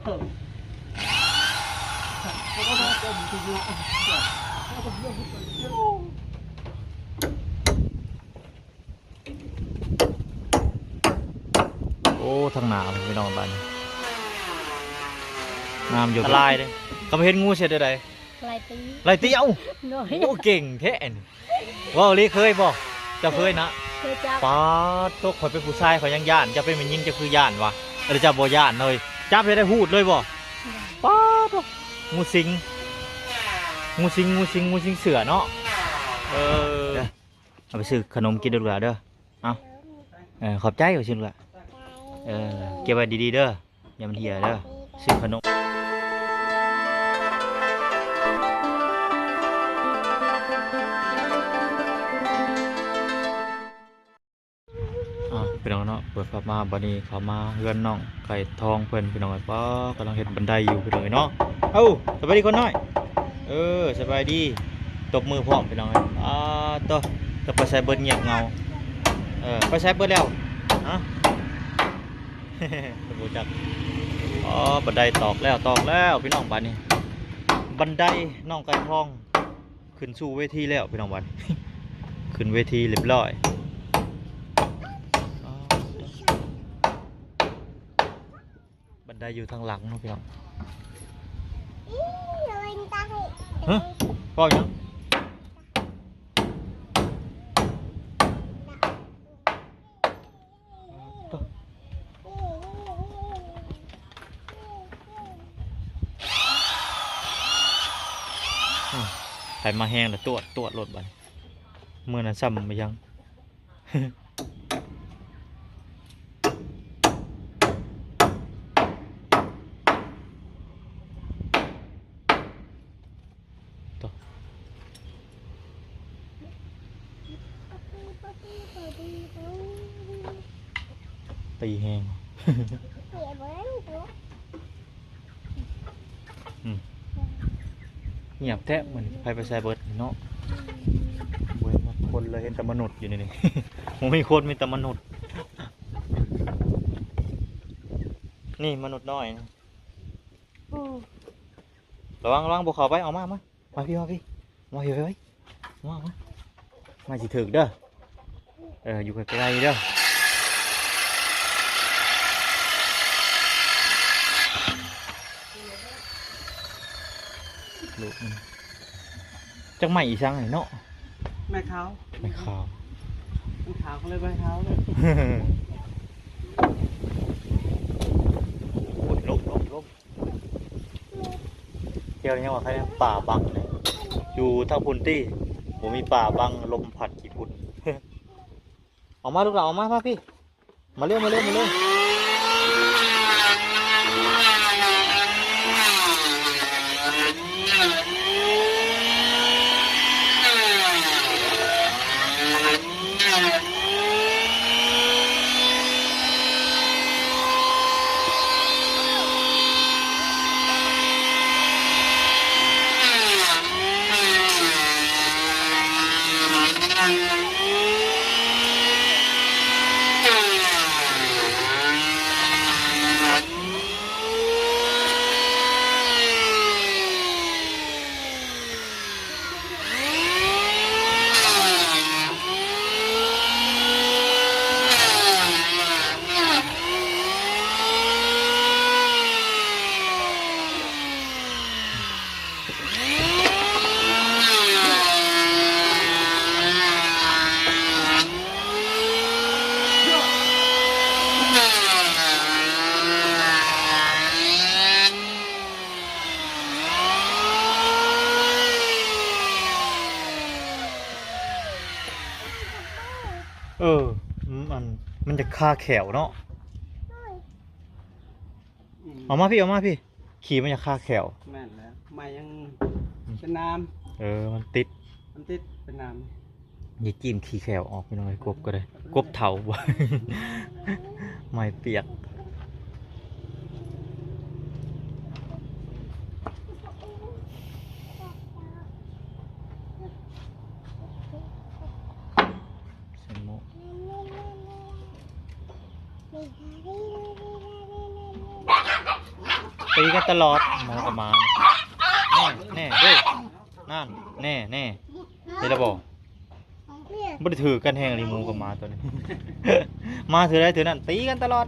ໂອ້ ທາງໜ້າພີ່ນ້ອງ ບາດນີ້ນ້ຳຢູ່ ອັນຕະລາຍເດ້. ຄັນເຫັນງູເຮັດແນວໃດ? ໄລ່ຕີ ໄລ່ຕີ. ເອົ້າ ໂດຍ ໂອ້ ເກັ່ງແທ້ນີ້. ເວົ້າອີ່ຫຼີ ເຄີຍບໍ່? ເຈົ້າເຄີຍນະ? ເຄີຍຈັບ. ປາດໂທ້ ຂ້ອຍເປັນຜູ້ຊາຍ ຂ້ອຍຍັງຢ້ານ, ເຈົ້າເປັນແມ່ຍິງ ເຈົ້າຄືຢ້ານວະ? ເອີ ເຈົ້າບໍ່ຢ້ານເລີຍ. ຈັບໃຫ້ໄດ້ ຫູດເລີຍບໍ່? ປາດໂທ້ ງູສິງ ງູສິງ ງູສິງ ງູສິງເສືອເນາະ. ເອີ ເອົາໄປຊື້ຂະໜົມກິນເດີລູກຫຼາເດີ. ເອົາ ເອີ ຂອບໃຈວ່າຊັ້ນລູກຫຼາ. ເອີ ເກັບໄວ້ດີໆເດີ ຢ່າມັນເຫ່ຍເດີ ຊື້ຂະໜົມ. ອ່າ ພີ່ນ້ອງເນາະ ເປີດພາບມາ ບັດນີ້ເຂົ້າມາເຮືອນນ້ອງໄກ່ທອງເພິ່ນ ພີ່ນ້ອງເອີຍ. ປ້າ ກຳລັງເຮັດບັນໄດຢູ່ ພີ່ນ້ອງເອີຍເນາະ. ເອົ້າ ສະບາຍດີຄົນນ້ອຍ. ເອີ ສະບາຍດີ ຕົບມືພ້ອມ ພີ່ນ້ອງເອີຍ. ອ່າ ໂຕ ຈະໄປໃສເບິດ ງຽບເຫງົາ. ເອີ ໄປໃສເບິດແລ້ວ? ຮະ ບໍ່ຮູ້ຈັກ. ອໍ ບັນໄດຕອກແລ້ວ ຕອກແລ້ວ ພີ່ນ້ອງ. ບາດນີ້ບັນໄດນ້ອງໄກ່ທອງ ຂຶ້ນສູ່ເວທີແລ້ວ ພີ່ນ້ອງ. ບັດນີ້ຂຶ້ນເວທີຮຽບຮ້ອຍ. ອໍ ບັນໄດຢູ່ທາງຫຼັງເນາະ ພີ່ນ້ອງ. ຮະ ເວົ້າຫຍັງ? ໂອ້ ໃຜມາແຮງລະ ຕວດ ຕວດໂລດ. ບັດນີ້ມື້ນັ້ນຊ້ຳບໍ່ຍັງ. ຕີແຮງ ອືມ ງຽບແທ້ມື້ນີ້ ໃຜໄປໃສເບິດເນາະ? ບໍ່ເຫັນຄົນເລີຍ ເຫັນແຕ່ມະນຸດຢູ່ໃນນີ້. ບໍ່ມີຄົນ ມີແຕ່ມະນຸດ. ນີ້ມະນຸດນ້ອຍ. ໂອ້ ລະວັງ ລະວັງບໍ່ເຂົ້າໄປ. ອອກມາ ມາ ມາພີ່ ມາພີ່ ມາພີ່ ມາ ມາ ມາ ມາຊິຖືກເດີ. ເອີ ຢູ່ໄກໆເດີ ລູກມັນ. ຈັກໄມ້ອີ່ສັງນີ້ເນາະ? ໄມ້ຂາວ ໄມ້ຂາວ ມັນຂາວກໍເລີຍໄມ້ຂາວເລີຍ. ໂອ້ຍ ລົມ ລົມ ລົມ. ແຖວນີ້ຍັງວ່າໃຄ ປ່າບັງເລີຍ ຢູ່ທາງພຸ້ນຕິ ບໍ່ມີປ່າບັງ ລົມພັດຂີ້ຝຸ່ນ. ອອກມາລູກຫຼານ ອອກມາ ມາພີ່ ມາເລັວ ມາເລັວ ມາເລັວ. ເອີ ອືມ ອັນ ມັນຈະຄາແຂ້ວເນາະ. ອອກມາພີ້ ອອກມາພີ້ ຂີ້ມັນຈະຄາແຂ້ວ. ແມ່ນແລ້ວ ໄມ້ຍັງ ອືມ ເປັນໜາມ. ເອີ ມັນຕິດ ມັນຕິດເປັນໜາມ. ຢ່າຈີ້ມຂີ້ແຂ້ວອອກ ພີ່ນ້ອງເອີຍ. ກົບກໍໄດ້ ກົບເຖົ້າບໍ່ ໄມ້ປຽກ. ໃສ່ໝໍ້. ໂອ້ ຕີກັນຕະຫຼອດ ໝູກັບໝາ ແນ່ ແນ່ ເດ້ ນັ້ນ ແນ່ ແນ່ ເຫັນແລ້ວບໍ່? ບໍ່ໄດ້ຖືກັນແຮງອີ່ຫຼີ ໝູກັບໝາໂຕນີ້ ມາເທື່ອໃດເທື່ອນັ້ນ ຕີກັນຕະຫຼອດ.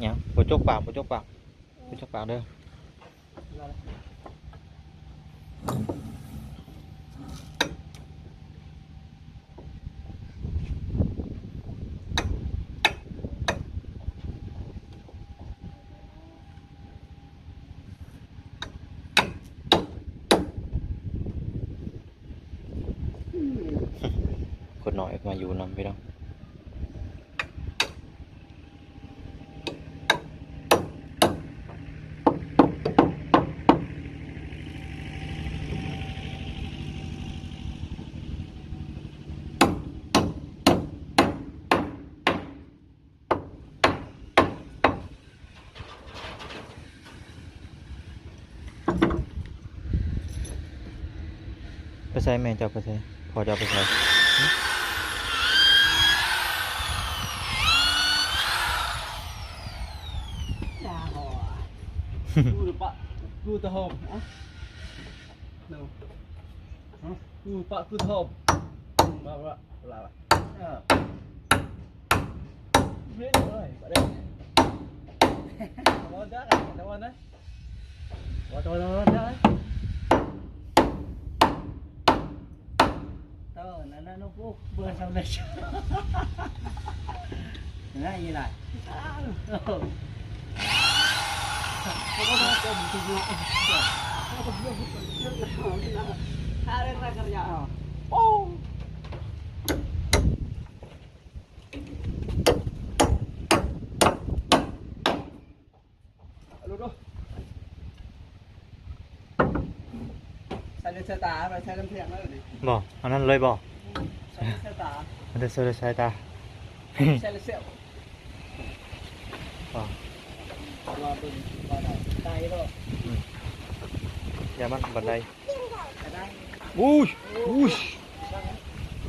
ຫຍັງ? ບໍ່ຈົກປາກ ບໍ່ຈົກປາກ ບໍ່ຈົກປາກເດີ. ຄົນນ້ອຍມາຢູ່ນຳ ພີ່ນ້ອງ. ໄປໃສ? ແມ່ເຈົ້າໄປໃສ? ພໍ່ເຈົ້າໄປໃສ? ຫຶ? ໃສ່ເລືອດໃສ່ຕາ ໄປໃສ່ນ້ຳເພງແລ້ວນີ້ ບໍ່ ອັນນັ້ນເລີຍບໍ່? ໃສ່ເລືອດໃສ່ຕາ ມັນຈະໃສ່ເລືອດໃສ່ຕາ ໃສ່ເລືອດໃສ່ ອໍ ລໍເບິ່ງວ່າໄດ້ ໄດ້ບໍ່? ອືມ ຢ່າມັນບັນໄດ ໄດ້ ອຸ້ຍ ອຸ້ຍ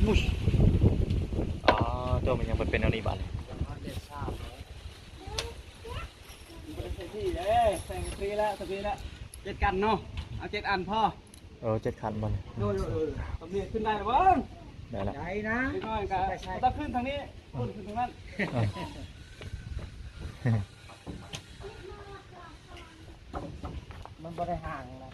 ອຸ້ຍ ອໍ ໂຕ ມັນຍັງບໍ່ເປັນແນວນີ້ບາດນີ້. ບໍ່ໄດ້ໃສ່ທີ່ເດ້ ໃສ່ທີ່ລະ ໃສ່ທີ່ລະ ເຈັດກັນເນາະ ເອົາເຈັດອັນພໍ. ເອີ ເຈັດຂັ້ນບໍ່ນີ້? ໂດຍ ເອີ ສຳເລັດຂຶ້ນໄດ້ແລ້ວເບິ່ງ ໄດ້ລະ ໄດ້ນະ ເດັກນ້ອຍກະ ໄປໃສ່ ຕ້ອງຂຶ້ນທາງນີ້ ເອີ ຂຶ້ນທາງນັ້ນ ເອີ ມັນບໍ່ໄດ້ຫ່າງນະ.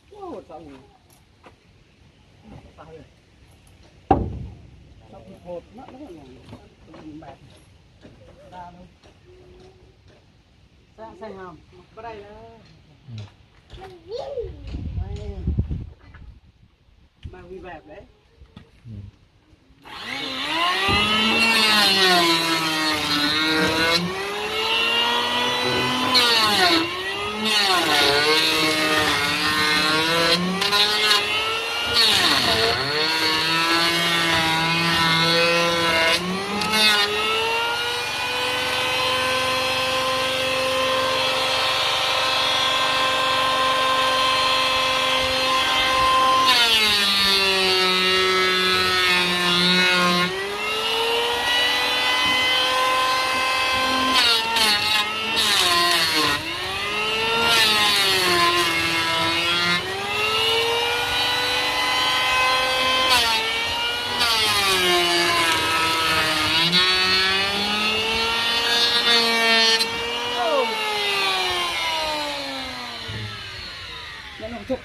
ໂອ້ ເຈົ້ານີ້ ຕາຍເລີຍ ເຈົ້າໂພດມາກແລ້ວ ແບບດາເລີຍ ໃສ່ ໃສ່ຫາມ ບໍ່ໄດ້ເລີຍ ອືມ ມາມີແບບເດ້ ອືມ.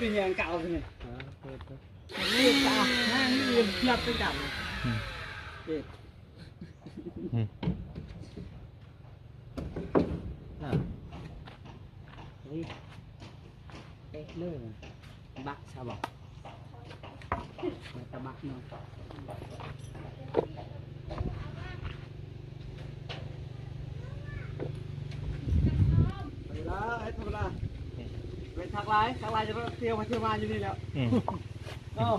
ເປັນຫຍັງເກົ່ານີ້? ເອີ ເປີດ ເປີດ ເປີດຕາ ນາງນີ້ຫຍັບເປັນກັນ ອືມ ເປັດ ອືມ ອ່າ ເອີ ເຕະເລີຍ ບັກຊະບໍ່? ແລ້ວກໍບັກເນາະ ເວລາ ເຮັດທຳມະດາ ເວລາ ທັກຫຼາຍ ທັກຫຼາຍ ຈະມາທ່ຽວ ມາທ່ຽວມາຢູ່ນີ້ແລ້ວ ອືມ ເນາະ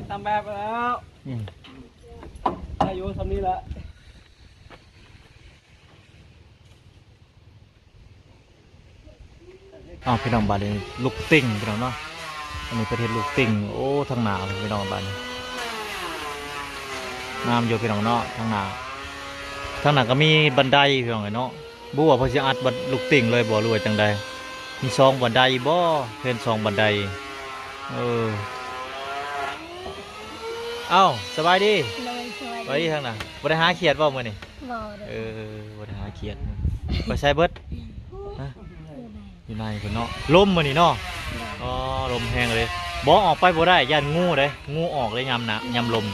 ຕາມແບບແລ້ວ ອືມ ໄດ້ຢູ່ ສ່ຳນີ້ແຫຼະ. ເອົາ ພີ່ນ້ອງ ບາດນີ້ລູກຕິ່ງ ພີ່ນ້ອງເນາະ ອັນນີ້ເພິ່ນເຮັດລູກຕິ່ງ ໂອ້ ທາງໜ້າ ພີ່ນ້ອງ ບາດນີ້ ງາມຢູ່ ພີ່ນ້ອງເນາະ ທາງໜ້າ ທາງໜ້າກໍມີບັນໄດ ພີ່ນ້ອງເອີຍເນາະ ບໍ່ຮູ້ວ່າເພິ່ນຊິອັດບັນ ລູກຕິ່ງເລີຍບໍ່ ຫຼືວ່າຈັ່ງໃດ ມີສອງບັນໄດບໍ່ ເຫັນສອງບັນໄດ ເອີ ເອົ້າ ສະບາຍດີ ໂດຍ ສະບາຍດີ ສະບາຍດີ ທາງໜ້າ ບໍ່ໄດ້ຫາຂຽດບໍ່ມື້ນີ້? ບໍ່ເດ້ ເອີ ບໍ່ໄດ້ຫາຂຽດ ໄປໃສເບິດ? ຮະ ຢູ່ໃນ ຢູ່ໃນພຸ້ນເນາະ ລົມມື້ນີ້ເນາະ ໂດຍ ອໍ ລົມແຮງເລີຍ ບໍ່ ອອກໄປບໍ່ໄດ້ ຢ້ານງູເດ້ ງູອອກເດ້ຍາມໜ້າ ຍາມລົມ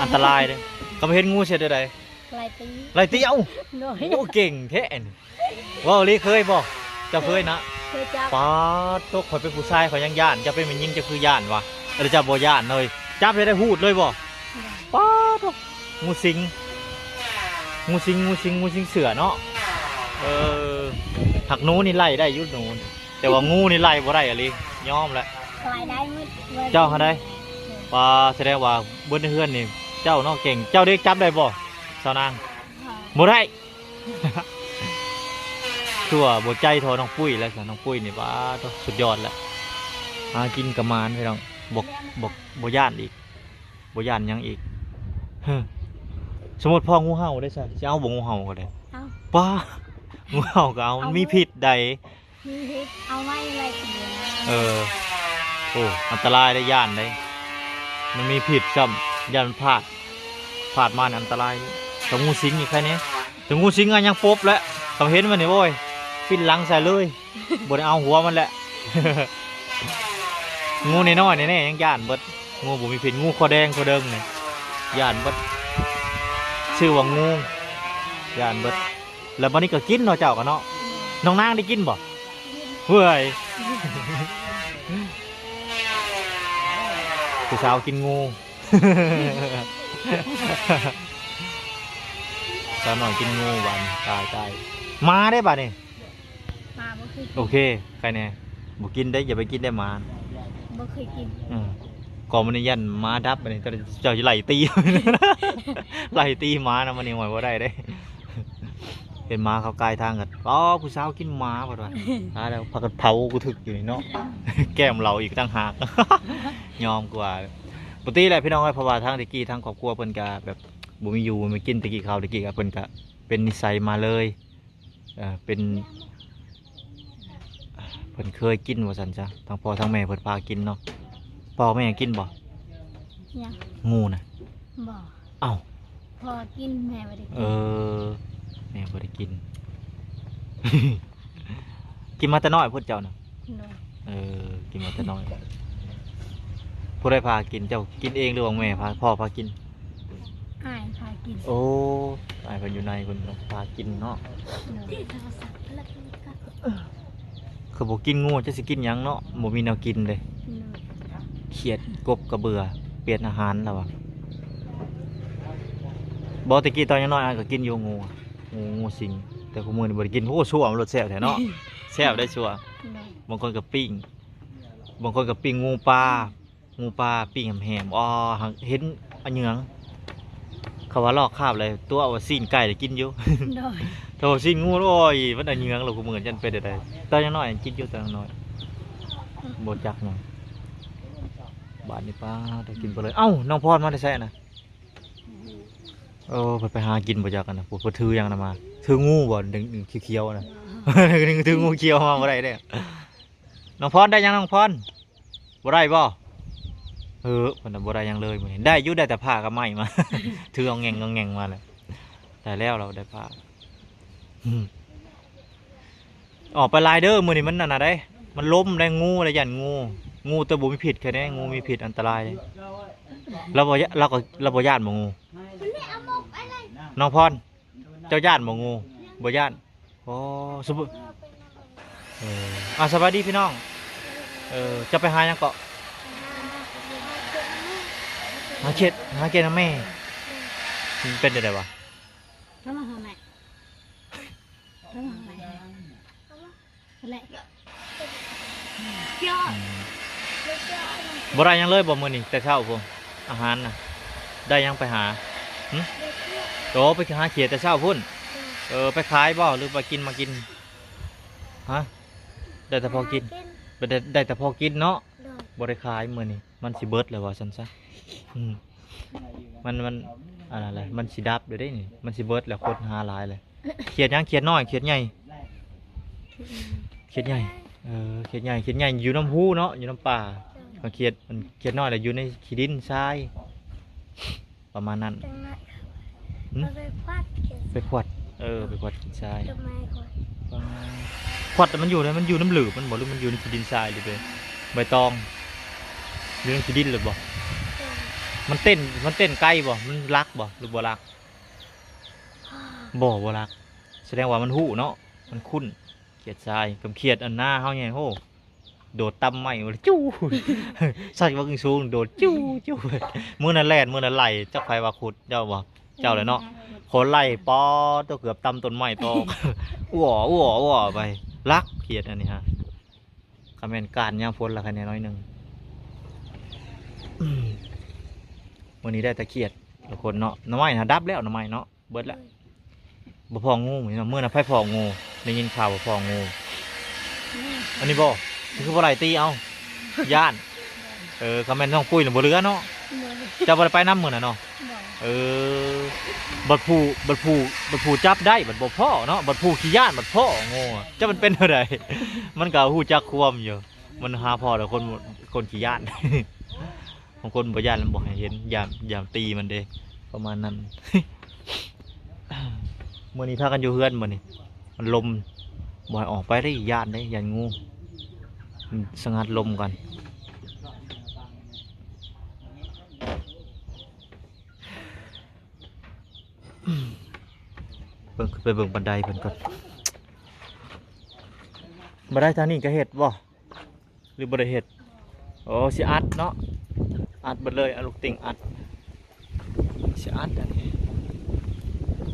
ອັນຕະລາຍເດ້ ຄັນເຫັນງູເຮັດແນວໃດ? ໄລ່ຕີ ໄລ່ຕີ ເອົ້າ ໂດຍ ໂອ້ ເກັ່ງແທ້ ເວົ້າອີ່ຫຼີ ເຄີຍບໍ່? ເຈົ້າເຄີຍນະ? ເຄີຍຈັບ ປາດໂທ້ ຂ້ອຍເປັນຜູ້ຊາຍຂ້ອຍຍັງຢ້ານ ເຈົ້າເປັນແມ່ຍິງເຈົ້າຄືຢ້ານວະ ແລ້ວເຈົ້າບໍ່ຢ້ານເລີຍ ຈັບແລ້ວໄດ້ຫູດເລີຍບໍ່? ບໍ່ ປາດໂທ້ ງູສິງ ງູສິງ ງູສິງ ງູສິງເສືອເນາະ ເອີ ຫາກໜູນີ້ໄລ່ໄດ້ຢູ່ ໜູ ແຕ່ວ່າງູນີ້ໄລ່ບໍ່ໄດ້ອີ່ຫຼີ ຍອມແຫຼະ ໄລ່ໄດ້ໝົດ ເຈົ້າຫັ້ນໃດ ປາດ ສະແດງວ່າເບິດໃນເຮືອນນີ້ ເຈົ້າເນາະເກັ່ງ ເຈົ້າເດ້ ຈັບໄດ້ບໍ່ ສາວນາງ? ບໍ່ໄດ້ ຄືວ່າບໍ່ໃຈທໍ່ນ້ອງປຸ້ຍແລ້ວຊະ ນ້ອງປຸ້ຍນີ້ ປາດໂທ້ ສຸດຍອດແຫຼະ ຫາກິນກະໝານ ພີ່ນ້ອງ ບໍ່ ບໍ່ ບໍ່ຢ້ານອີກ ບໍ່ຢ້ານຫຍັງອີກ ເຮີ ສົມມຸດພໍງູເຫົ່າໄດ້ຊະ ຊິເອົາບໍ່ ງູເຫົ່າກໍໄດ້? ເອົາ ປາດ ງູເຫົ່າກໍເອົາ ເອົາ ມັນມີພິດໃດ ມີພິດ ເອົາໄວ້ໄລ່ຕີ ເອີ ໂອ້ ອັນຕະລາຍເດ້ ຢ້ານເດ້ ມັນມີພິດຊ້ຳ ຢ້ານມັນພາດ ພາດມານີ້ອັນຕະລາຍ ແຕ່ງູສິງນີ້ໃຄແດ່ ແຕ່ງູສິງກໍຍັງປົບແຫຼະ ຄັນເຫັນມັນນີ້ ໂອ້ຍ ປິ່ນຫຼັງໃສ່ເລີຍ ບໍ່ໄດ້ເອົາຫົວມັນແຫຼະ ງູນ້ອຍໆນີ້ແນ່ຍັງຢ້ານເບິດ ງູບໍ່ມີພິດ ງູຄໍແດງຄໍເດິງນີ້ ຢ້ານເບິດ ຊື່ວ່າງູ ຢ້ານເບິດ ແລ້ວບັດນີ້ກໍກິນເນາະ ເຈົ້າກໍເນາະ ນ້ອງນາງໄດ້ກິນບໍ່? ເວີ້ຍ ຜູ້ສາວກິນງູ ສາວນ້ອຍກິນງູບາດນີ້ ຕາຍໆ ມາເດ້ບາດນີ້ ມາບໍ່ເຄີຍກິນ ໂອເຄ ໃຄແນ່ ບໍ່ກິນເດ້ ຢ່າໄປກິນເດ້ໝາ ບໍ່ເຄີຍກິນ ອືມ ກໍມື້ນີ້ຢ້ານໝາດັບ ບາດນີ້ເຈົ້າຊິໄລ່ຕີ ໄລ່ຕີໝານຳ ມື້ນີ້ໂອ້ຍ ບໍ່ໄດ້ເດ້ ເຫັນໝາເຂົາກາຍທາງກັນ ອໍ ຜູ້ສາວກິນໝາ ເພິ່ນວ່າ ຕາຍແລ້ວ ພາກັນເຜົາກູຖືກຢູ່ນີ້ເນາະ ແກ້ມເຫຼົ້າອີກຕ່າງຫາກ ຍອມກວ່າ ປົກກະຕິແຫຼະ ພີ່ນ້ອງເອີຍ ເພາະວ່າທາງແຕ່ກີ້ ທາງຄອບຄົວເພິ່ນກະແບບບໍ່ມີຢູ່ບໍ່ມີກິນ ແຕ່ກີ້ເຂົາ ແຕ່ກີ້ກະເພິ່ນກະເປັນນິໄສມາເລີຍ ເອີ ເປັນ ເພິ່ນເຄີຍກິນວ່າຊັ້ນຊະ ທັງພໍ່ທັງແມ່ເພິ່ນພາກິນເນາະ ພໍ່ແມ່ກິນບໍ່? ຍັງ ງູນະ ບໍ່ ເອົ້າ ພໍ່ກິນ ແມ່ບໍ່ໄດ້ກິນ ເອີ ແມ່ບໍ່ໄດ້ກິນ ກິນມາແຕ່ນ້ອຍພຸ້ນເຈົ້ານະ ໂດຍ ເອີ ກິນມາແຕ່ນ້ອຍ ຜູ້ໃດພາກິນ ເຈົ້າກິນເອງ ຫຼືວ່າແມ່ພາ ພໍ່ພາກິນ? ອ້າຍພາກິນ ໂອ້ ອ້າຍເພິ່ນຢູ່ໃນພຸ້ນ ພາກິນເນາະ ໂດຍ ຄືບໍ່ກິນງູ ຈະຊິກິນຫຍັງເນາະ ບໍ່ມີແນວກິນເດ້ ໂດຍ ຂຽດ ກົບກະເບື່ອ ປ່ຽນອາຫານແລ້ວວ່າ ບໍ່ ແຕ່ກີ້ຕອນຍັງນ້ອຍອ້າຍກໍກິນຢູ່ງູ ງູ ງູສິງ ແຕ່ຄູ່ມື້ນີ້ບໍ່ໄດ້ກິນ ໂອ້ ຊົ່ວ ມັນລົດແຊບແທ້ເນາະ ແຊບໄດ໋ຊົ່ວ ໂດຍ ບາງຄົນກໍປີ້ງ ບາງຄົນກໍປີ້ງງູປ່າ ງູປ່າປີ້ງແຮມໆ ອໍ ຫາກເຫັນອະເຫຍື້ອງ ເຂົາວ່າລອກຄາບແລ້ວ ຕົວະວ່າຊີ້ນໄກ່ໄດ້ກິນຢູ່ ໂດຍ ໂທ້ ຊີ້ນງູ ໂອ້ຍ ມັນອະເຫຍື້ອງແລ້ວ ຄູ່ມື້ນີ້ຈັກເປັນແນວໃດ ຕອນຍັງນ້ອຍກິນຢູ່ ຕອນຍັງນ້ອຍ ບໍ່ຈັກຫຍັງ ບາດນີ້ປ້າດ ກິນໄປເລີຍ ເອົ້າ ນ້ອງພອນມາແຕ່ໃສນະ? ໂອ້ ເພິ່ນໄປຫາກິນບໍ່ຈັກຫັ້ນນະ ເພິ່ນຖືຫຍັງນະມາ ຖືງູບໍ່ ດຶງຂຽວໆນະ ຖືງູຂຽວມາບໍ່ໄດ້ເດ້ ນ້ອງພອນ ໄດ້ຫຍັງນ້ອງພອນ? ບໍ່ໄດ້ບໍ່? ເອີ ເພິ່ນນະບໍ່ໄດ້ຫຍັງເລີຍມື້ນີ້ ໄດ້ຢູ່ ໄດ້ແຕ່ຜ້າກັບໄມ້ມາ ຖືອອງແງງອອງແງງມາແລ້ວ ໄດ້ແລ້ວ ລາວໄດ້ຜ້າ ອອກໄປຫຼາຍເດີ ມື້ນີ້ມັນນັ້ນນະເດ້ ມັນລົມໄດ໋ ງູໄດ໋ ຢ້ານງູ ງູແຕ່ບໍ່ມີພິດແຄ່ໃດ໋ ງູມີພິດອັນຕະລາຍເດ້. ລາວບໍ່ ລາວກໍ ລາວບໍ່ຢ້ານບໍ່ງູ? ນ້ອງພອນ ເຈົ້າຢ້ານບໍ່ງູ? ບໍ່ຢ້ານ. ໂອ້ ສະ ເອີ ອ່າ ສະບາຍດີພີ່ນ້ອງ. ເອີ ເຈົ້າໄປຫາຫຍັງເກາະ? ຫາຂຽດ ຫາຂຽດນຳແມ່. ມັນເປັນຈັ່ງໃດວະ? ໂທມາຫາແມ່ ໂທມາຫາແມ່. ແຫຼະ ບໍ່ໄດ້ຫຍັງເລີຍບໍ່ມື້ນີ້ ແຕ່ເຊົ້າພຸ້ນ ອາຫານນະ ໄດ້ຫຍັງໄປຫາ? ຫຶ? ໂອ້ ໄປຫາຂຽດແຕ່ເຊົ້າພຸ້ນ. ເອີ ໄປຂາຍບໍ່ ຫຼືໄປກິນມາກິນ? ຮະ? ໄດ້ແຕ່ພໍກິນ ໄດ້ ໄດ້ແຕ່ພໍກິນເນາະ. ບໍ່ໄດ້ຂາຍມື້ນີ້ ມັນຊິເບິດແລ້ວວ່າຊັ້ນຊະ. ອືມ ມັນ ມັນ ອັນນັ້ນແຫຼະ ມັນຊິດັບແລ້ວເດ້ນີ້ ມັນຊິເບິດແລ້ວ ຄົນຫາຫຼາຍແລ້ວ. ຂຽດຫຍັງ? ຂຽດນ້ອຍ ຂຽດໃຫຍ່? ຂຽດໃຫຍ່. ເອີ ຂຽດໃຫຍ່ ຂຽດໃຫຍ່ຢູ່ນຳພູເນາະ ຢູ່ນຳປ່າ. ຂຽດ ຂຽດນ້ອຍລະຢູ່ໃນຂີ້ດິນຊາຍ ປະມານນັ້ນ. ຫຶ? ໄປຂວັດ ໄປຂວັດ. ເອີ ໄປຂວັດຂີ້ຊາຍ. ຂວັດມັນຢູ່ໃນ ມັນຢູ່ນຳຫຼືບມັນບໍ່ ຫຼືມັນຢູ່ໃນຂີ້ດິນຊາຍ ຫຼືໃບຕອງ ຢູ່ໃນຂີ້ດິນເລີຍບໍ່? ມັນເຕັ້ນ ມັນເຕັ້ນໄກບໍ່? ມັນລັກບໍ່ ຫຼືບໍ່ລັກ? ບໍ່ ບໍ່ລັກ. ສະແດງວ່າມັນຮູ້ເນາະ ມັນຄຸ້ນ. ຂຽດຊາຍ ກັບຂຽດອັນນາເຮົາແດ່ ໂຫ ໂດດຕຳໄມ້ ຈູ້ ສັດວ່າຂຶ້ນສູງ ໂດດ ຈູ້ ຈູ້. ມື້ນັ້ນແລ່ນ ມື້ນັ້ນໄລ່ ຈັກໃຜວ່າຂຸດ ເຈົ້າບໍ່? ເຈົ້າແຫຼະເນາະ. ໂຫ ໄລ່ ປາດໂທ້ ເກືອບຕຳຕົ້ນໄມ້ຕອກ ອ້ວ ອ້ວ ອ້ວໄປ. ລັກຂຽດອັນນີ້ຮະ ຄັນແມ່ນການຍາມຝົນລະ ຄັນແນ່ໜ້ອຍໜຶ່ງ. ມື້ນີ້ໄດ້ແຕ່ຂຽດທຸກຄົນເນາະ. ໜໍ່ໄມ້ນະດັບແລ້ວ ໜໍ່ໄມ້ເນາະ. ເບິດລະ ບໍ່ພໍງູ. ມື້ນັ້ນໃຜພໍງູ? ໄດ້ຍິນຂ່າວວ່າພໍງູ. ອັນນີ້ບໍ່? ຄືບໍ່ໄລ່ຕີເອົາ ຢ້ານ. ເອີ ຄັນແມ່ນນ້ອງປຸ້ຍລະບໍ່ເຫຼືອເນາະ. ເຈົ້າບໍ່ໄດ້ໄປນຳມື້ນັ້ນເນາະ? ເອີ ບັດຜູ້ ບັດຜູ້ ບັດຜູ້ຈັບໄດ້ ບັດບໍ່ພໍເນາະ ບັດຜູ້ຂີ້ຢ້ານ ບັດພໍງູ. ຈັກມັນເປັນແນວໃດ? ມັນກໍຮູ້ຈັກຄວາມຢູ່ ມັນຫາພໍແຕ່ຄົນ ຄົນຂີ້ຢ້ານ. ບາງຄົນບໍ່ຢ້ານ ມັນບໍ່ໃຫ້ເຫັນ ຢ້ານ ຢ້ານຕີມັນເດ້ ປະມານນັ້ນ. ມື້ນີ້ພາກັນຢູ່ເຮືອນມື້ນີ້ ມັນລົມ ບໍ່ໃຫ້ອອກໄປເດ້ ຢ້ານເດ້ ຢ້ານງູ. ສະຫງັດລົມກ່ອນ ເບິ່ງ ຂຶ້ນໄປເບິ່ງບັນໄດເພິ່ນກ່ອນ. ບັນໄດທາງນີ້ກໍເຮັດບໍ່? ຫຼືບໍ່ໄດ້ເຮັດ? ໂອ້ ຊິອັດເນາະ ອັດເບິດເລີຍ ເອົາລູກຕິ່ງອັດ ຊິອັດອັນນີ້.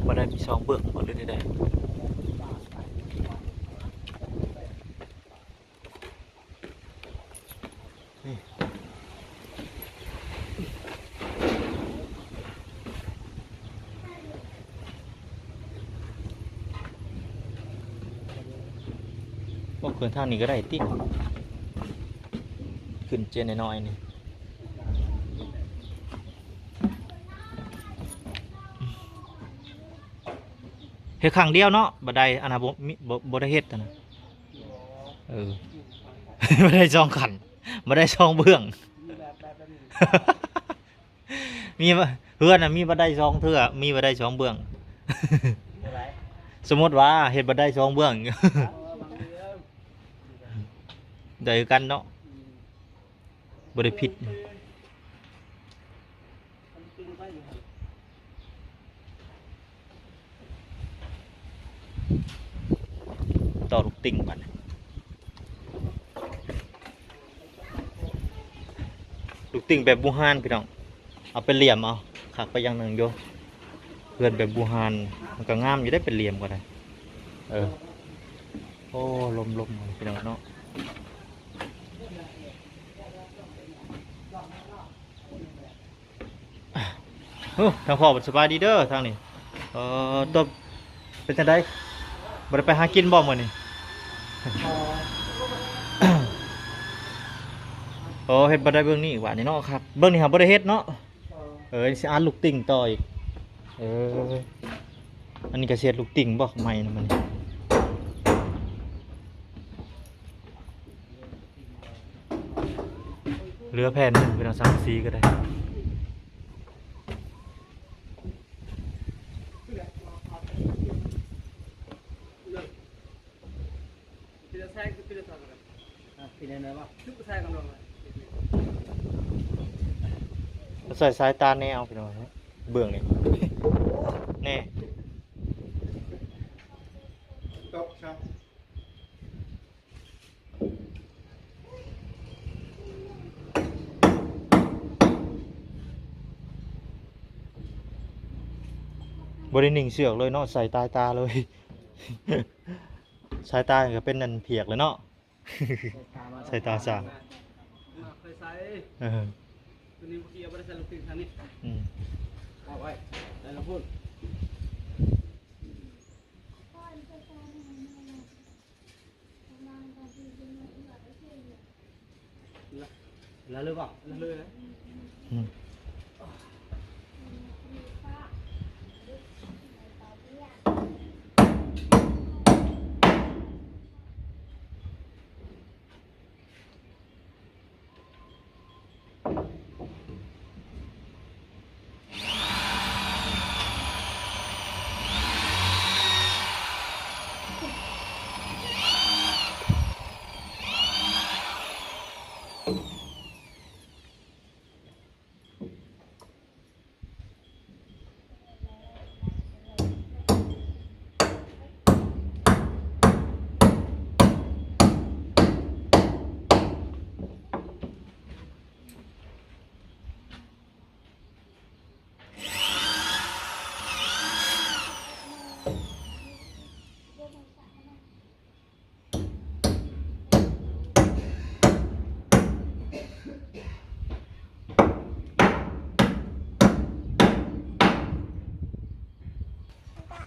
ບໍ່ໄດ້ມີສອງເບື້ອງບໍ່ ຫຼືໃດໆ? ນີ້ ບໍ່ ຂຶ້ນທາງນີ້ກໍໄດ້ຕິ ຂຶ້ນເຈນນ້ອຍໆນີ້. ເຮັດຄັ້ງດຽວເນາະ ບັນໄດອັນນະ ບໍ່ມີ ບໍ່ ບໍ່ໄດ້ເຮັດຫັ້ນນະ. ເອີ ບັນໄດສອງຂັ້ນ ບັນໄດສອງເບື້ອງ. ມີ ເຮືອນນະ ມີບັນໄດສອງເທື່ອ ມີບັນໄດສອງເບື້ອງ. ສົມມຸດວ່າເຮັດບັນໄດສອງເບື້ອງ ໄດ້ຄືກັນເນາະ ບໍ່ໄດ້ຜິດ. ຕໍ່ລູກຕິ່ງບັດນີ້ ລູກຕິ່ງແບບບູຮານພີ່ນ້ອງ ເອົາໄປຫຼຽມເອົາ ຄັກໄປຢ່າງໜຶ່ງຢູ່. ເຮືອນແບບບູຮານ ມັນກໍງາມຢູ່ເດ້ ເປັນຫຼຽມກໍໄດ້. ເອີ ໂອ້ ລົມໆ ພີ່ນ້ອງເນາະ. ໂອ້ ທາງພໍ່ສະບາຍດີເດີ ທາງນີ້. ເອີ ຕົວ ເປັນຈັ່ງໃດ ບໍ່ໄດ້ໄປຫາກິນບໍ່ມື້ນີ້? ໂອ້ ເຮັດບໍ່ໄດ້ເບື້ອງນີ້ຫວານີ້ເນາະ ຄັກ ເບື້ອງນີ້ຫາບໍ່ໄດ້ເຮັດເນາະ. ເອີ ຊິອັດລູກຕິ່ງຕໍ່ອີກ. ເອີ ອັນນີ້ກໍຊິເຮັດລູກຕິ່ງບໍ່ ໄມ້ນຳມັນ. ເຫຼືອແຜ່ນໜຶ່ງ ເປັນເອົາສັງກະສີກໍໄດ້. ເປັນເອົາແສງ ເປັນເອົາສັງກະສີ. ໃສ່ສາຍຕາແນວ ພີ່ນ້ອງ ເບື້ອງນີ້ ແນ່ ຕົກຊະ ບໍ່ໄດ້ໜິງເຊືອກເລີຍເນາະ ໃສ່ຕາຍຕາເລີຍ ສາຍຕາກໍເປັນອັນພຽກແລ້ວເນາະ ໃສ່ຕາສາງ ເອີ ຕົວນີ້ບໍ່ກ່ຽວ ບໍ່ໄດ້ໃສ່ລູກຕີນທາງນີ້ ອືມ ອອກໄວ້ ໃສ່ລຳໂພງ ລະເລີຍບໍ່? ລະເລີຍນະ ອືມ.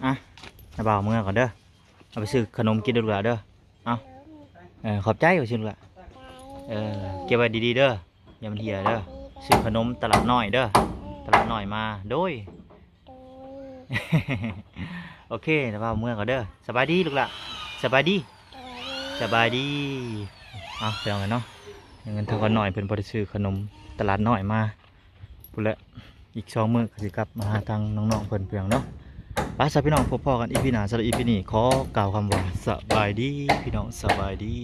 ອ່ະ ນ້າບ່າວເມືອກ່ອນເດີ ເອົາໄປຊື້ຂະໜົມກິນເດີລູກຫຼ້າເດີ ເອົາ ເອີ ຂອບໃຈວ່າຊັ້ນລູກຫຼ້າ ເອີ ເກັບໄວ້ດີໆເດີ ຢ່າມັນເຫຍເດີ ຊື້ຂະໜົມຕະຫຼາດນ້ອຍເດີ ຕະຫຼາດນ້ອຍມາ ໂດຍ ໂດຍ ໂອເຄ ນ້າບ່າວເມືອກ່ອນເດີ ສະບາຍດີລູກຫຼ້າ ສະບາຍດີ ສະບາຍດີ ສະບາຍດີ ເອົາ ພີ່ນ້ອງເອີຍເນາະ ເງິນທອງກ່ອນໜ້ອຍ ເພິ່ນບໍ່ໄດ້ຊື້ຂະໜົມຕະຫຼາດນ້ອຍມາ ພຸ້ນແຫຼະ ອີກສອງມື້ກໍຊິກັບມາຫາທາງນ້ອງໆເພິ່ນ ພີ່ນ້ອງເນາະ ໄປຊະພີ່ນ້ອງ ພົບພໍ້ກັນອີພີໜ້າ ສຳລັບອີພີນີ້ ຂໍກ່າວຄຳວ່າ ສະບາຍດີ ພີ່ນ້ອງ ສະບາຍດີ.